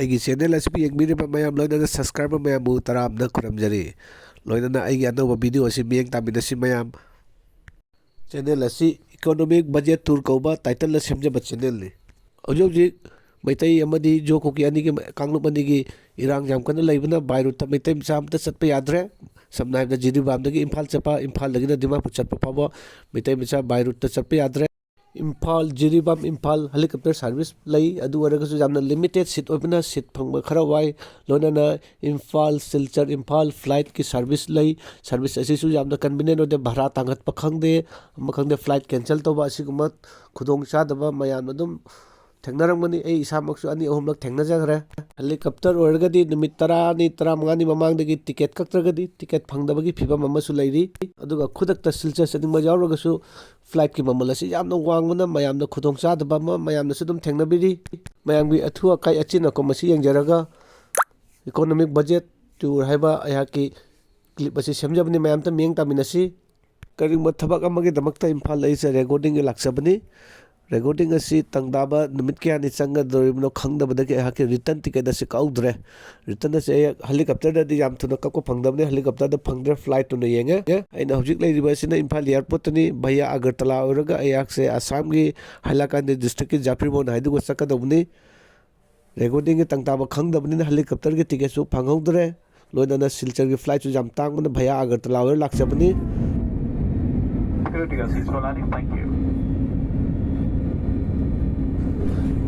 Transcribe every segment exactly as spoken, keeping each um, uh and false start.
ꯑꯩꯒꯤ ꯆꯦꯅꯦꯜ ꯑꯁꯤꯕꯨ ꯌꯦꯡꯕꯤꯔꯤꯕ ꯃꯌꯥꯝ, ꯂꯣꯏꯅꯅ ꯁꯕꯁꯀ꯭ꯔꯥꯏꯕꯔ ꯃꯌꯥꯝꯕꯨ ꯇꯔꯥꯝꯅ ꯈꯨꯔꯨꯝꯖꯔꯤ꯫ ꯂꯣꯏꯅꯅ ꯑꯩꯒꯤ ꯑꯅꯧꯕ ꯚꯤꯗꯤꯑꯣ ꯑꯁꯤ ꯃꯤꯠꯌꯦꯡ ꯇꯥꯃꯤꯟꯅꯁꯤ ꯃꯌꯥꯝ꯫ ꯆꯦꯅꯦꯜ ꯑꯁꯤ ꯏꯀꯣꯅꯣꯃꯤꯛ ꯕꯖꯦꯠ ꯇꯨꯔ ꯀꯧꯕ ꯇꯥꯏꯇꯜꯅ ꯁꯦꯝꯖꯕ ꯆꯦꯅꯦꯜꯅꯤ꯫ ꯍꯧꯖꯤꯛ ꯍꯧꯖꯤꯛ ꯃꯩꯇꯩ ꯑꯃꯗꯤ ꯖꯣ ꯀꯨꯀꯤ ꯑꯅꯤꯒꯤ, ꯀꯥꯡꯂꯨꯞ ꯑꯅꯤꯒꯤ ꯏꯔꯥꯡ ꯌꯥꯝ ꯀꯟꯅ ꯂꯩꯕꯅ ꯕꯥꯏ ꯔꯨꯠꯇ ꯃꯩꯇꯩ ꯃꯆꯥ ꯑꯃꯠꯇ ꯆꯠꯄ ꯌꯥꯗ꯭ꯔꯦ꯫ ꯁꯝꯅ ꯍꯥꯏꯔꯕꯗ ꯖꯤꯔꯤꯕꯥꯝꯗꯒꯤ ꯏꯝꯐꯥꯜ ꯆꯠꯄ, ꯏꯝꯐꯥꯜꯗꯒꯤꯅ ꯗꯤꯃꯥꯄꯨꯔ ꯆꯠꯄ ꯐꯥꯎꯕ ꯃꯩꯇꯩ ꯃꯆꯥ ꯕꯥꯏ ꯔꯨꯠꯇ ꯆꯠꯄ ꯌꯥꯗ꯭ꯔꯦ꯫ ꯏꯝꯐꯥꯜ, ꯖꯤꯔꯤꯕꯥꯝ, ꯏꯝꯐꯥꯜ ꯍꯦꯂꯤꯀꯣꯞꯇꯔ ꯁꯥꯔꯚꯤꯁ ꯂꯩ, ꯑꯗꯨ ꯑꯣꯏꯔꯒꯁꯨ ꯌꯥꯝꯅ ꯂꯤꯃꯤꯇꯦꯠ ꯁꯤꯠ ꯑꯣꯏꯕꯅ ꯁꯤꯠ ꯐꯪꯕ ꯈꯔ ꯋꯥꯏ꯫ ꯂꯣꯏꯅꯅ ꯏꯝꯐꯥꯜ, ꯁꯤꯜꯆꯔ, ꯏꯝꯐꯥꯜ ꯐ꯭ꯂꯥꯏꯠꯀꯤ ꯁꯥꯔꯚꯤꯁ ꯂꯩ꯫ ꯁꯥꯔꯚꯤꯁ ꯑꯁꯤꯁꯨ ꯌꯥꯝꯅ ꯀꯟꯚꯤꯅꯤꯌꯦꯟ ꯑꯣꯏꯗꯦ, ꯚꯔꯥ ꯇꯥꯡꯈꯠꯄ ꯈꯪꯗꯦ, ꯑꯃ ꯈꯪꯗꯦ, ꯐ꯭ꯂꯥꯏꯠ ꯀꯦꯟꯁꯦꯜ ꯇꯧꯕ, ꯑꯁꯤꯒꯨꯝꯕ ꯈꯨꯗꯣꯡꯆꯥꯗꯕ ꯃꯌꯥꯝ ꯑꯗꯨꯝ ꯊꯦꯡꯅꯔꯝꯒꯅꯤ꯫ ꯑꯩ ꯏꯁꯥꯃꯛꯁꯨ ꯑꯅꯤ ꯑꯍꯨꯝꯂꯛ ꯊꯦꯡꯅꯖꯈ꯭ꯔꯦ꯫ ꯍꯦꯂꯤꯀꯣꯞꯇꯔ ꯑꯣꯏꯔꯒꯗꯤ ꯅꯨꯃꯤꯠ ꯇꯔꯥꯅꯤ, ꯇꯔꯥꯃꯉꯥꯅꯤ ꯃꯃꯥꯡꯗꯒꯤ ꯇꯤꯀꯦꯠ ꯀꯛꯇ꯭ꯔꯒꯗꯤ ꯇꯤꯀꯦꯠ ꯐꯪꯗꯕꯒꯤ ꯐꯤꯕꯝ ꯑꯃꯁꯨ ꯂꯩꯔꯤ꯫ ꯑꯗꯨꯒ ꯈꯨꯗꯛꯇ ꯁꯤꯜꯆꯔ ꯆꯠꯅꯤꯡꯕ ꯌꯥꯎꯔꯒꯁꯨ ꯐ꯭ꯂꯥꯏꯠꯀꯤ ꯃꯃꯜ ꯑꯁꯤ ꯌꯥꯝꯅ ꯋꯥꯡꯕꯅ ꯃꯌꯥꯝꯅ ꯈꯨꯗꯣꯡꯆꯥꯗꯕ ꯑꯃ ꯃꯌꯥꯝꯅꯁꯨ ꯑꯗꯨꯝ ꯊꯦꯡꯅꯕꯤꯔꯤ꯫ ꯃꯌꯥꯝꯒꯤ ꯑꯊꯨ ꯑꯀꯥꯏ ꯑꯆꯤꯟ ꯑꯀꯣꯝ ꯑꯁꯤ ꯌꯦꯡꯖꯔꯒ ꯏꯀꯣꯅꯣꯃꯤꯛ ꯕꯖꯦꯠ ꯇꯨꯔ ꯍꯥꯏꯕ ꯑꯩꯍꯥꯛꯀꯤ ꯀ꯭ꯂꯤꯞ ꯑꯁꯤ ꯁꯦꯝꯖꯕꯅꯤ꯫ ꯃꯌꯥꯝꯇ ꯃꯤꯠꯌꯦꯡ ꯇꯥꯃꯤꯟꯅꯁꯤ꯫ ꯀꯔꯤꯒꯨꯝꯕ ꯊꯕꯛ ꯑꯃꯒꯤꯗꯃꯛꯇ ꯏꯝꯐꯥꯜ ꯑꯩꯁꯦ ꯔꯦꯀꯣꯔꯗꯤꯡꯒꯤ ꯂꯥꯛꯆꯕꯅꯤ꯫ ꯔꯦꯀꯣꯔꯗꯤꯡ ꯑꯁꯤ ꯇꯪ ꯇꯥꯕ ꯅꯨꯃꯤꯠ ꯀꯌꯥꯅꯤ ꯆꯪꯒꯗꯧꯔꯤꯕꯅꯣ ꯈꯪꯗꯕꯗꯒꯤ ꯑꯩꯍꯥꯛꯀꯤ ꯔꯤꯇꯟ ꯇꯤꯀꯦꯠ ꯑꯁꯤ ꯀꯛꯍꯧꯗ꯭ꯔꯦ꯫ ꯔꯤꯇꯟ ꯑꯁꯤ ꯑꯩ ꯍꯦꯂꯤꯀꯣꯞꯇꯔꯗꯗꯤ ꯌꯥꯝ ꯊꯨꯅ ꯀꯛꯄ ꯐꯪꯗꯕꯅꯤ꯫ ꯍꯦꯂꯤꯀꯣꯞꯇꯔꯗ ꯐꯪꯗ꯭ꯔꯦ, ꯐ꯭ꯂꯥꯏꯠ ꯑꯣꯏꯅ ꯌꯦꯡꯉꯦ꯫ ꯑꯩꯅ ꯍꯧꯖꯤꯛ ꯂꯩꯔꯤꯕ ꯑꯁꯤꯅ ꯏꯝꯐꯥꯜ ꯑꯦꯌꯥꯔꯄꯣꯔꯠꯇꯅꯤ꯫ ꯚꯩꯌꯥ ꯑꯒꯔꯇꯂꯥ ꯑꯣꯏꯔꯒ ꯑꯩꯍꯥꯛꯁꯦ ꯑꯁꯥꯝꯒꯤ ꯍꯥꯏꯂꯥꯀꯥꯟꯗꯤ ꯗꯤꯁꯇ꯭ꯔꯤꯛꯀꯤ ꯖꯥꯐꯤꯔꯃꯣꯟ ꯍꯥꯏꯗꯨꯒ ꯆꯠꯀꯗꯧꯕꯅꯤ꯫ ꯔꯦꯀꯣꯔꯗꯤꯡꯒꯤ ꯇꯪ ꯇꯥꯕ ꯈꯪꯗꯕꯅꯤꯅ ꯍꯦꯂꯤꯀꯣꯞꯇꯔꯒꯤ ꯇꯤꯀꯦꯠꯁꯨ ꯐꯪꯍꯧꯗ꯭ꯔꯦ꯫ ꯂꯣꯏꯅꯅ ꯁꯤꯜꯆꯔꯒꯤ ꯐ꯭ꯂꯥꯏꯠꯁꯨ ꯌꯥꯝ ꯇꯥꯡꯕꯅ ꯚꯩꯌꯥ ꯑꯒꯔꯇꯂꯥ ꯑꯣꯏꯔ ꯂꯥꯛꯆꯕꯅꯤ꯫ Security guard, seats for landing, thank you.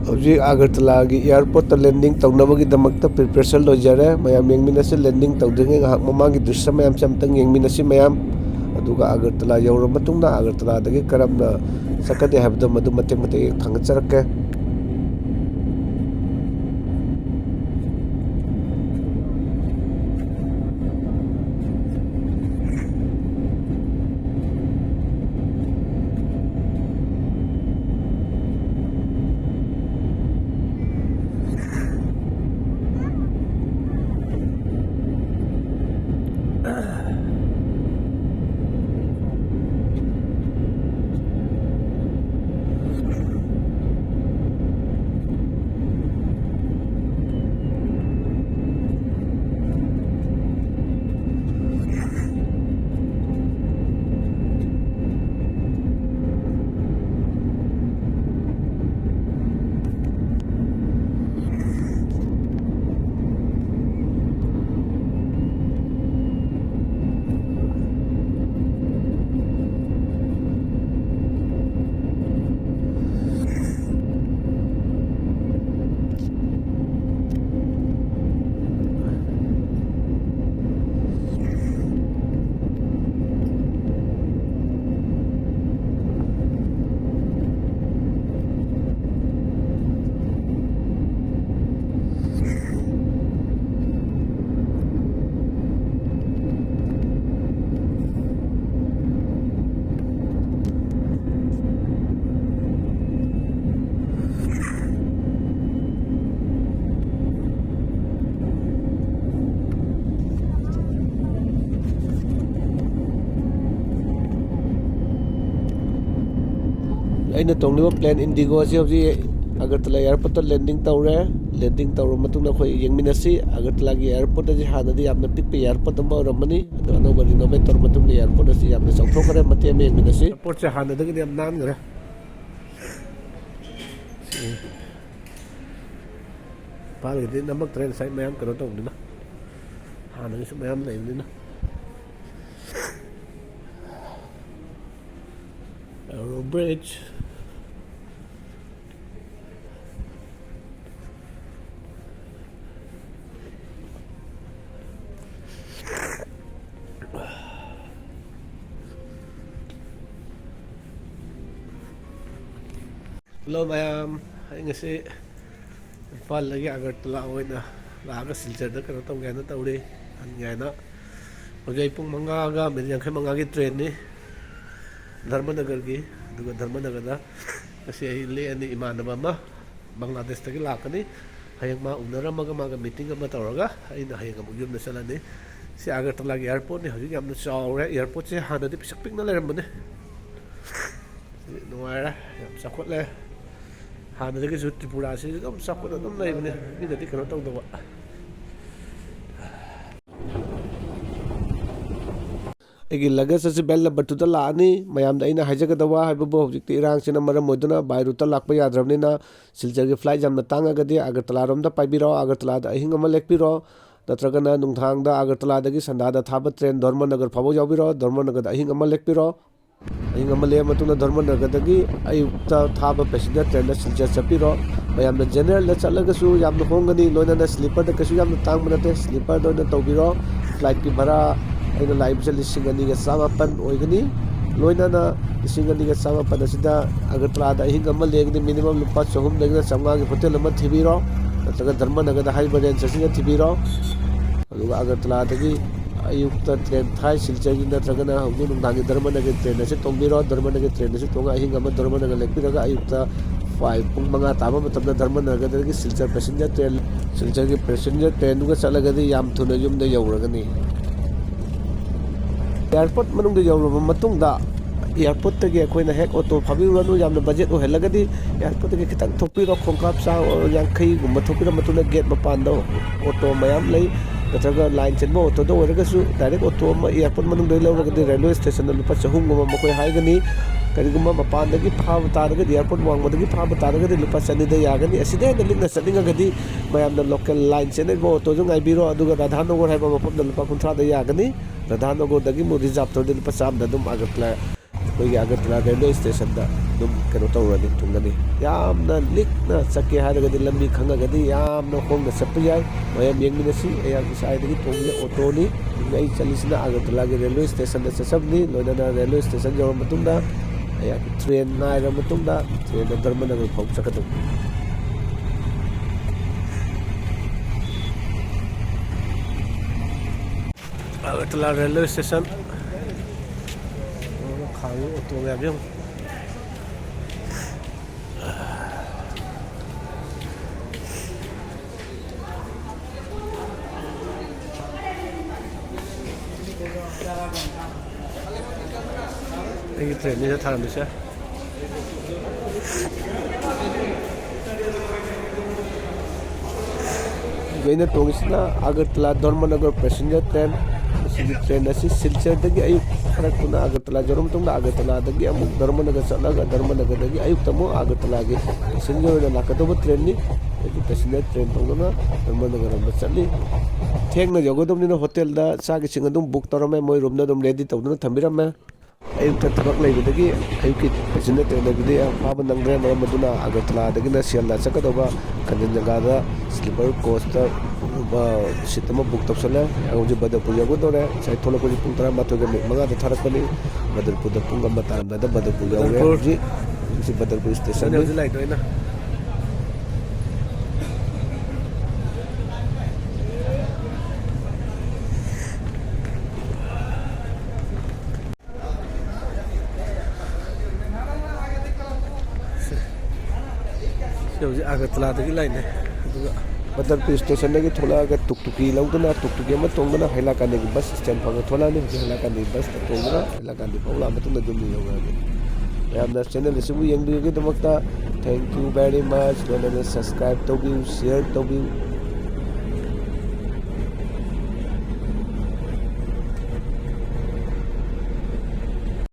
ꯍꯧꯖꯤꯛ ꯑꯒꯔꯇꯂꯥꯒꯤ ꯑꯦꯌꯥꯔꯄꯣꯔꯠꯇ ꯂꯦꯟꯗꯤꯡ ꯇꯧꯅꯕꯒꯤꯗꯃꯛꯇ ꯄ꯭ꯔꯤꯄꯦꯔꯦꯁꯟ ꯂꯣꯏꯖꯔꯦ꯫ ꯃꯌꯥꯝ ꯌꯦꯡꯃꯤꯟꯅꯁꯤ꯫ ꯂꯦꯟꯗꯤꯡ ꯇꯧꯗ꯭ꯔꯤꯉꯩ ꯉꯥꯏꯍꯥꯛ ꯃꯃꯥꯡꯒꯤ ꯗ꯭ꯔꯤꯁ꯭ꯌ ꯃꯌꯥꯝꯁꯦ ꯑꯝꯇꯪ ꯌꯦꯡꯃꯤꯟꯅꯁꯤ ꯃꯌꯥꯝ꯫ ꯑꯗꯨꯒ ꯑꯒꯔꯇꯂꯥ ꯌꯧꯔꯕ ꯃꯇꯨꯡꯗ ꯑꯒꯔꯇꯂꯥꯗꯒꯤ ꯀꯔꯝꯅ ꯆꯠꯀꯅꯤ ꯍꯥꯏꯕꯗꯣ ꯃꯗꯨ ꯃꯇꯦꯛ ꯃꯇꯦꯛ ꯊꯥꯡꯒꯠꯆꯔꯛꯀꯦ꯫ ꯑꯩꯅ ꯇꯣꯡꯂꯤꯕ plane Indigo ꯑꯁꯤ ꯍꯧꯖꯤꯛ ꯑꯒꯔꯇꯂꯥ airportꯇ landing ꯇꯧꯔꯦ꯫ Landing ꯇꯧꯔꯕ ꯃꯇꯨꯡꯗ ꯑꯩꯈꯣꯏ ꯌꯦꯡꯃꯤꯟꯅꯁꯤ꯫ ꯑꯒꯔꯇꯂꯥꯒꯤ airport ꯑꯁꯤ ꯍꯥꯟꯅꯗꯤ ꯌꯥꯝꯅ ꯄꯤꯛꯄ airport ꯑꯃ ꯑꯣꯏꯔꯝꯕꯅꯤ, ꯑꯗꯣ ꯑꯅꯧꯕ renovate ꯇꯧꯔꯕ ꯃꯇꯨꯡꯗ airport ꯑꯁꯤ ꯌꯥꯝꯅ ꯆꯥꯎꯊꯣꯛꯈ꯭ꯔꯦ꯫ ꯃꯇꯦꯛ ꯑꯃ ꯌꯦꯡꯃꯤꯟꯅꯁꯤ꯫ Airportꯁꯦ ꯍꯥꯟꯅꯗꯒꯤꯗꯤ ꯌꯥꯝ ꯅꯥꯟꯈ꯭ꯔꯦ꯫ ꯏꯝꯐꯥꯜꯒꯤꯗꯤ ꯅꯝꯃꯛꯇ꯭ꯔꯦ, ꯉꯁꯥꯏ ꯃꯌꯥꯝ ꯀꯩꯅꯣ ꯇꯧꯕꯅꯤꯅ, ꯍꯥꯟꯅꯒꯤꯁꯨ ꯃꯌꯥꯝ ꯂꯩꯕꯅꯤꯅ꯫ Bridge꯫ Hello ꯃꯌꯥꯝ, ꯑꯩ ꯉꯁꯤ ꯏꯝꯐꯥꯜꯗꯒꯤ ꯑꯒꯔꯇꯂꯥ ꯑꯣꯏꯅ ꯂꯥꯛꯑꯒ ꯁꯤꯜꯆꯔꯗ ꯀꯩꯅꯣ ꯇꯧꯒꯦ ꯍꯥꯏꯅ ꯇꯧꯔꯤ, ꯍꯟꯒꯦ ꯍꯥꯏꯅ꯫ ꯍꯧꯖꯤꯛ ꯑꯩ ꯄꯨꯡ ꯃꯉꯥꯒ ꯃꯤꯅꯤꯠ ꯌꯥꯡꯈꯩ ꯃꯉꯥꯒꯤ trainꯅꯤ ꯙꯔꯃꯅꯒꯔꯒꯤ, ꯑꯗꯨꯒ ꯙꯔꯃꯅꯒꯔꯗ ꯉꯁꯤ ꯑꯩ ꯂꯦꯛꯑꯅꯤ꯫ ꯏꯃꯥꯟꯅꯕ ꯑꯃ ꯕꯪꯒ꯭ꯂꯥꯗꯦꯁꯇꯒꯤ ꯂꯥꯛꯀꯅꯤ, ꯍꯌꯦꯡ ꯃꯥ ꯎꯅꯔꯝꯃꯒ ꯃꯥꯒ meeting ꯑꯃ ꯇꯧꯔꯒ ꯑꯩꯅ ꯍꯌꯦꯡ ꯑꯃꯨꯛ ꯌꯨꯝꯗ ꯆꯠꯂꯅꯤ꯫ ꯁꯤ ꯑꯒꯔꯇꯂꯥꯒꯤ airportꯅꯤ꯫ ꯍꯧꯖꯤꯛ ꯌꯥꯝꯅ ꯆꯥꯎꯔꯦ꯫ Airportꯁꯦ ꯍꯥꯟꯅꯗꯤ ꯄꯤꯁꯛ ꯄꯤꯛꯅ ꯂꯩꯔꯝꯕꯅꯦ꯫ ꯍꯧꯖꯤꯛ ꯅꯨꯡꯉꯥꯏꯔꯦ, ꯌꯥꯝ ꯆꯥꯎꯈꯠꯂꯦ꯫ ꯍꯥꯟꯅꯗꯒꯤꯁꯨ ꯇ꯭ꯔꯤꯄꯨꯔꯥꯁꯤ ꯑꯗꯨꯝ ꯆꯥꯎꯈꯠꯅ ꯑꯗꯨꯝ ꯂꯩꯕꯅꯦ, ꯃꯤꯅꯗꯤ ꯀꯩꯅꯣ ꯇꯧꯗꯕ꯫ ꯑꯩꯒꯤ luggage ꯑꯁꯤ belt number twoꯗ ꯂꯥꯛꯑꯅꯤ꯫ ꯃꯌꯥꯝꯗ ꯑꯩꯅ ꯍꯥꯏꯖꯒꯗꯕ ꯍꯥꯏꯕꯕꯨ, ꯍꯧꯖꯤꯛꯇꯤ ꯏꯔꯥꯡꯁꯤꯅ ꯃꯔꯝ ꯑꯣꯏꯗꯨꯅ by roadꯇ ꯂꯥꯛꯄ ꯌꯥꯗ꯭ꯔꯕꯅꯤꯅ, ꯁꯤꯜꯆꯔꯒꯤ flight ꯌꯥꯝꯅ ꯇꯥꯡꯉꯒꯗꯤ ꯑꯒꯔꯇꯂꯥꯔꯣꯝꯗ ꯄꯥꯏꯕꯤꯔꯣ, ꯑꯒꯔꯇꯂꯥꯗ ꯑꯍꯤꯡ ꯑꯃ ꯂꯦꯛꯄꯤꯔꯣ꯫ ꯅꯠꯇ꯭ꯔꯒꯅ ꯅꯨꯡꯗꯥꯡꯗ ꯑꯒꯔꯇꯂꯥꯗꯒꯤ ꯁꯟꯗꯥꯗ ꯊꯥꯕ train ꯙꯔꯃꯅꯒꯔ ꯐꯥꯎꯕ ꯌꯥꯎꯕꯤꯔꯣ, ꯙꯔꯃꯅꯒꯔꯗ ꯑꯍꯤꯡ ꯑꯃ ꯂꯦꯛꯄꯤꯔꯣ꯫ ꯑꯍꯤꯡ ꯑꯃ ꯂꯦꯛꯑ ꯃꯇꯨꯡꯗ ꯙꯔꯃꯅꯒꯔꯗꯒꯤ ꯑꯌꯨꯛꯇ ꯊꯥꯕ passenger trainꯗ ꯁꯤꯜꯆꯔ ꯆꯠꯄꯤꯔꯣ꯫ ꯃꯌꯥꯝꯅ generalꯗ ꯆꯠꯂꯒꯁꯨ ꯌꯥꯝꯅ ꯍꯣꯡꯒꯅꯤ, ꯂꯣꯏꯅꯅ sleeperꯗ ꯀꯩꯁꯨ ꯌꯥꯝꯅ ꯇꯥꯡꯕ ꯅꯠꯇꯦ, sleeperꯗ ꯑꯣꯏꯅ ꯇꯧꯕꯤꯔꯣ꯫ Flightꯀꯤ ꯚꯔꯥ ꯑꯩꯅ ꯂꯥꯛꯏꯕꯁꯦ ꯂꯤꯁꯤꯡ ꯑꯅꯤꯒ ꯆꯥꯃꯥꯄꯟ ꯑꯣꯏꯒꯅꯤ꯫ ꯂꯣꯏꯅꯅ ꯂꯤꯁꯤꯡ ꯑꯅꯤꯒ ꯆꯥꯃꯥꯄꯟ ꯑꯁꯤꯗ ꯑꯒꯔꯇꯂꯥꯗ ꯑꯍꯤꯡ ꯑꯃ ꯂꯦꯛꯑꯒꯗꯤ minimum ꯂꯨꯄꯥ ꯆꯍꯨꯝꯗꯒꯤꯅ ꯆꯥꯝꯃꯉꯥꯒꯤ hotel ꯑꯃ ꯊꯤꯕꯤꯔꯣ, ꯅꯠꯇ꯭ꯔꯒ ꯙꯔꯃꯅꯒꯔꯗ ꯍꯥꯏꯔꯤꯕ range ꯑꯁꯤꯗ ꯊꯤꯕꯤꯔꯣ꯫ ꯑꯗꯨꯒ ꯑꯒꯔꯇꯂꯥꯗꯒꯤ ꯑꯌꯨꯛꯇ train ꯊꯥꯏ ꯁꯤꯜꯆꯔꯒꯤ, ꯅꯠꯇ꯭ꯔꯒꯅ ꯍꯧꯖꯤꯛ ꯅꯨꯡꯗꯥꯡꯒꯤ ꯙꯔꯃꯅꯒꯔ train ꯑꯁꯤ ꯇꯣꯡꯕꯤꯔꯣ꯫ ꯙꯔꯃꯅꯒꯔ train ꯑꯁꯤ ꯇꯣꯡꯉ ꯑꯍꯤꯡ ꯑꯃ ꯙꯔꯃꯅꯒꯔ ꯂꯦꯛꯄꯤꯔꯒ ꯑꯌꯨꯛꯇ five, ꯄꯨꯡ ꯃꯉꯥ ꯇꯥꯕ ꯃꯇꯝꯗ ꯙꯔꯃꯅꯒꯔꯗꯒꯤ ꯁꯤꯜꯆꯔ passenger train, ꯁꯤꯜꯆꯔꯒꯤ passenger trainꯗꯨꯒ ꯆꯠꯂꯒꯗꯤ ꯌꯥꯝ ꯊꯨꯅ ꯌꯨꯝꯗ ꯌꯧꯔꯒꯅꯤ꯫ Airport ꯃꯅꯨꯡꯗ ꯌꯧꯔꯕ ꯃꯇꯨꯡꯗ ꯑꯦꯌꯥꯔꯄꯣꯔꯠꯇꯒꯤ ꯑꯩꯈꯣꯏꯅ ꯍꯦꯛ ꯑꯣꯇꯣ ꯐꯥꯕꯤꯔꯨꯔꯅꯨ, ꯌꯥꯝꯅ ꯕꯖꯦꯠ ꯑꯣꯏꯍꯜꯂꯒꯗꯤ ꯑꯦꯌꯥꯔꯄꯣꯔꯠꯇꯒꯤ ꯈꯤꯇꯪ ꯊꯣꯛꯄꯤꯔꯣ, ꯈꯣꯡꯀꯥꯞ ꯆꯥ ꯌꯥꯡꯈꯩꯒꯨꯝꯕ ꯊꯣꯛꯄꯤꯔ ꯃꯇꯨꯡꯗ ꯒꯦꯠ ꯃꯄꯥꯟꯗ ꯑꯣꯇꯣ ꯃꯌꯥꯝ ꯂꯩ, ꯅꯠꯇ꯭ꯔꯒ ꯂꯥꯏꯟ ꯆꯦꯟꯕ ꯑꯣꯇꯣꯗ ꯑꯣꯏꯔꯒꯁꯨ ꯗꯥꯏꯔꯦꯛ ꯑꯣꯇꯣ ꯑꯃ ꯑꯦꯌꯥꯔꯄꯣꯔꯠ ꯃꯅꯨꯡꯗꯒꯤ ꯂꯧꯔꯒꯗꯤ ꯔꯦꯜꯋꯦ ꯁ꯭ꯇꯦꯁꯟꯗ ꯂꯨꯄꯥ ꯆꯍꯨꯝꯒꯨꯝꯕ ꯃꯈꯣꯏ ꯍꯥꯏꯒꯅꯤ꯫ ꯀꯔꯤꯒꯨꯝꯕ ꯃꯄꯥꯟꯗꯒꯤ ꯐꯥꯕ ꯇꯥꯔꯒꯗꯤ, ꯑꯦꯌꯥꯔꯄꯣꯔꯠ ꯋꯥꯡꯃꯗꯒꯤ ꯐꯥꯕ ꯇꯥꯔꯒꯗꯤ ꯂꯨꯄꯥ ꯆꯅꯤꯗ ꯌꯥꯒꯅꯤ꯫ ꯑꯁꯤꯗ ꯍꯦꯟꯅ ꯂꯤꯛꯅ ꯆꯠꯅꯤꯡꯉꯒꯗꯤ ꯃꯌꯥꯝꯅ ꯂꯣꯀꯦꯜ ꯂꯥꯏꯟ ꯆꯦꯟꯅꯔꯤꯕ ꯑꯣꯇꯣꯁꯨ ꯉꯥꯏꯕꯤꯔꯣ, ꯑꯗꯨꯒ ꯔꯥꯙꯥꯅꯒꯔ ꯍꯥꯏꯕ ꯃꯐꯝꯗ ꯂꯨꯄꯥ ꯀꯨꯟꯊ꯭ꯔꯥꯗ ꯌꯥꯒꯅꯤ꯫ ꯔꯥꯙꯥꯅꯒꯔꯗꯒꯤ ꯑꯃꯨꯛ ꯔꯤꯖꯥꯕ ꯇꯧꯔꯗꯤ ꯂꯨꯄꯥ ꯆꯥꯝꯃꯗ ꯑꯗꯨꯝ ꯑꯒꯔꯇꯂꯥ, ꯑꯩꯈꯣꯏꯒꯤ ꯑꯒꯔꯇꯂꯥ ꯔꯦꯜꯋꯦ ꯁ꯭ꯇꯦꯁꯟꯗ ꯑꯗꯨꯝ ꯀꯩꯅꯣ ꯇꯧꯔꯅꯤ, ꯊꯨꯡꯒꯅꯤ꯫ ꯌꯥꯝꯅ ꯂꯤꯛꯅ ꯆꯠꯀꯦ ꯍꯥꯏꯔꯒꯗꯤ ꯂꯝꯕꯤ ꯈꯪꯉꯒꯗꯤ ꯌꯥꯝꯅ ꯈꯣꯡꯅ ꯆꯠꯄ ꯌꯥꯏ꯫ ꯃꯌꯥꯝ ꯌꯦꯡꯃꯤꯟꯅꯁꯤ꯫ ꯑꯩꯍꯥꯛ ꯏꯁꯥꯗꯒꯤ ꯇꯣꯡꯕ ꯑꯣꯇꯣꯅꯤ꯫ ꯑꯩ ꯆꯠꯂꯤꯁꯤꯅ ꯑꯒꯔꯇꯂꯥꯒꯤ ꯔꯦꯜꯋꯦ ꯁ꯭ꯇꯦꯁꯟꯗ ꯆꯠꯆꯕꯅꯤ꯫ ꯂꯣꯏꯅꯅ ꯔꯦꯜꯋꯦ ꯁ꯭ꯇꯦꯁꯟ ꯌꯧꯔꯕ ꯃꯇꯨꯡꯗ ꯑꯩꯍꯥꯛꯀꯤ ꯇ꯭ꯔꯦꯟ ꯉꯥꯏꯔꯕ ꯃꯇꯨꯡꯗ ꯇ꯭ꯔꯦꯟꯗ ꯙꯔꯃꯅꯒꯔ ꯐꯥꯎ ꯆꯠꯀꯗꯕꯅꯤ꯫ Agartala railway station. ꯈꯥꯡꯉꯤ ꯑꯣꯇꯣ ꯃꯌꯥꯝꯁꯦ ꯌꯦꯡꯉꯨ꯫ ꯑꯩꯒꯤ ꯇ꯭ꯔꯦꯟꯅꯤꯗ ꯊꯥꯔꯝꯃꯤꯁꯦ꯫ ꯑꯩꯅ ꯇꯣꯡꯉꯤꯁꯤꯅ ꯑꯒꯔꯇꯂꯥ ꯙꯔꯃꯅꯒꯔ ꯄꯦꯁꯦꯟꯖꯔ ꯇ꯭ꯔꯦꯟ꯫ ꯃꯁꯤꯒꯤ ꯇ꯭ꯔꯦꯟ ꯑꯁꯤ ꯁꯤꯜꯆꯔꯗꯒꯤ ꯑꯌꯨꯛ ꯊꯥꯔꯛꯇꯨꯅ ꯑꯒꯔꯇꯂꯥ ꯌꯧꯔꯕ ꯃꯇꯨꯡꯗ ꯑꯒꯔꯇꯂꯥꯗꯒꯤ ꯑꯃꯨꯛ ꯙꯔꯃꯅꯒꯔ ꯆꯠꯂꯒ ꯙꯔꯃꯅꯒꯔꯗꯒꯤ ꯑꯌꯨꯛꯇ ꯑꯃꯨꯛ ꯑꯒꯔꯇꯂꯥꯒꯤ ꯄꯦꯁꯦꯟꯖꯔ ꯑꯣꯏꯅ ꯂꯥꯛꯀꯗꯧꯕ ꯇ꯭ꯔꯦꯟꯅꯤ꯫ ꯑꯩꯒꯤ ꯄꯦꯁꯦꯟꯖꯔ ꯇ꯭ꯔꯦꯟ ꯇꯣꯡꯗꯨꯅ ꯙꯔꯃꯅꯒꯔ ꯔꯣꯝꯗ ꯆꯠꯂꯤ꯫ ꯊꯦꯡꯅ ꯌꯧꯒꯗꯕꯅꯤꯅ ꯍꯣꯇꯦꯜꯗ ꯆꯥꯛ ꯏꯁꯤꯡ ꯑꯗꯨꯝ ꯕꯨꯛ ꯇꯧꯔꯝꯃꯦ, ꯃꯣꯏ ꯔꯨꯝꯗ ꯑꯗꯨꯝ ꯔꯦꯗꯤ ꯇꯧꯗꯨꯅ ꯊꯝꯕꯤꯔꯝꯃꯦ꯫ ꯑꯌꯨꯛꯇ ꯊꯕꯛ ꯂꯩꯕꯗꯒꯤ ꯑꯌꯨꯛꯀꯤ ꯄꯦꯁꯦꯟꯖꯔ ꯇ꯭ꯔꯦꯟ ꯂꯩꯕꯗꯤ ꯌꯥꯝ ꯐꯥꯕ ꯅꯪꯗ꯭ꯔꯦ꯫ ꯃꯔꯝ ꯑꯗꯨꯅ ꯑꯒꯔꯇꯂꯥꯗꯒꯤꯅ ꯁꯤꯌꯥꯜꯗꯥ ꯆꯠꯀꯗꯧꯕ ꯀꯟꯆꯟꯖꯪꯒꯥꯗ ꯁ꯭ꯂꯤꯄꯔ ꯀꯣꯆꯇ, ꯑ, ꯁꯤꯠ ꯑꯃ ꯕꯨꯛ ꯇꯧꯁꯜꯂꯦ꯫ ꯍꯧꯖꯤꯛ ꯕꯗꯔꯄꯨꯔ ꯌꯧꯒꯗꯧꯔꯦ꯫ ꯉꯁꯥꯏ ꯊꯣꯛꯂꯛꯄꯁꯦ ꯄꯨꯡ ꯇꯔꯥꯃꯥꯊꯣꯏꯒ ꯃꯤꯅꯤꯠ ꯃꯉꯥꯗ ꯊꯥꯔꯛꯄꯅꯤ꯫ ꯕꯗꯔꯄꯨꯔꯗ ꯄꯨꯡ ꯑꯃ ꯇꯥꯔꯝꯗꯥꯏꯗ ꯕꯗꯔꯄꯨꯔ ꯌꯧꯔꯦ꯫ ꯕꯗꯔꯄꯨꯔ꯫ ꯍꯧꯖꯤꯛ, ꯍꯧꯖꯤꯛ ꯕꯗꯔꯄꯨꯔ ꯁ꯭ꯇꯦꯁꯟꯅꯤ꯫ ꯍꯧꯖꯤꯛ ꯂꯥꯛꯏꯗꯣ ꯑꯩꯅ꯫ ꯁꯤ ꯍꯧꯖꯤꯛ ꯑꯒꯔꯇꯂꯥꯗꯒꯤ ꯂꯥꯛꯏꯅꯦ꯫ ꯑꯗꯨꯒ ꯕꯗꯔꯄꯨꯔ ꯁ꯭ꯇꯦꯁꯟꯗꯒꯤ ꯊꯣꯛꯂꯛꯑꯒ ꯇꯨꯛꯇꯨꯀꯤ ꯂꯧꯗꯨꯅ, ꯇꯨꯛꯇꯨꯀꯤ ꯑꯃ ꯇꯣꯡꯗꯨꯅ ꯍꯩꯂꯥꯀꯥꯟꯗꯒꯤ ꯕꯁ ꯁ꯭ꯇꯦꯟ ꯐꯥꯎꯕ ꯊꯣꯛꯂꯛꯑꯅꯤ꯫ ꯍꯧꯖꯤꯛ ꯍꯩꯂꯥꯀꯥꯟꯗꯒꯤ ꯕꯁꯇ ꯇꯣꯡꯗꯨꯅ ꯍꯩꯂꯥꯀꯥꯟꯗꯤ ꯐꯥꯎ ꯂꯥꯛꯑ ꯃꯇꯨꯡꯗ ꯌꯨꯝꯗ ꯌꯧꯔꯛꯑꯅꯤ꯫ ꯃꯌꯥꯝꯅ ꯆꯦꯅꯦꯜ ꯑꯁꯤꯕꯨ ꯌꯦꯡꯕꯤꯕꯒꯤꯗꯃꯛꯇ thank you very much꯫ ꯂꯣꯏꯅꯅ subscribe ꯇꯧꯕꯤꯌꯨ, share ꯇꯧꯕꯤꯌꯨ꯫